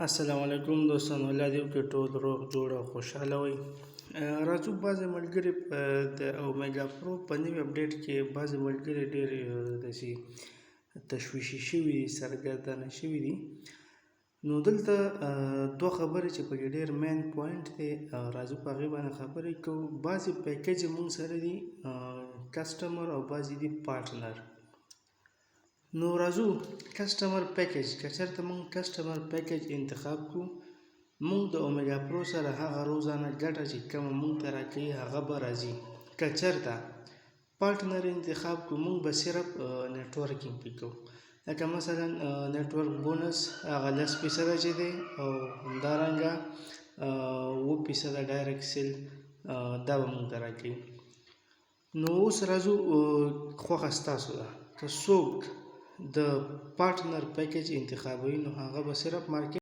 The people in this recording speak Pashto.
السلام علیکم دوستانو، الله دې وکړي ټول روغ جوړ او خوشحاله وئ. راځو، بعضې ملګري د اومیګا پرو په نوي اپډیټ کې بعضې ملګري ډېر داسې تشویشي شوي دي، سرګردانه شوي دي. نو دلته دوه خبرې چې پکې ډېر main point دی، راځو په هغې باندې خبرې کوو. بعضې package مونږ سره دي customer او بعضې دي partner. نو راځو customer package. که چېرته موږ customer package انتخاب کړو، موږ د اومیګا پرو سره هغه روزانه ګټه چې کومه موږ ته راکوي، هغه به راځي. که چېرته partner انتخاب کړو، موږ به صرف networking پې کوو، لکه مثلا network bonus هغه 10 فیصده چې دی او همدارنګه 7 فیصده direct sale، دا به موږ ته راکوي. نو اوس راځو، خوښه ستاسو ده. که څوک د partner package انتخابوي، نو هغه به صرف market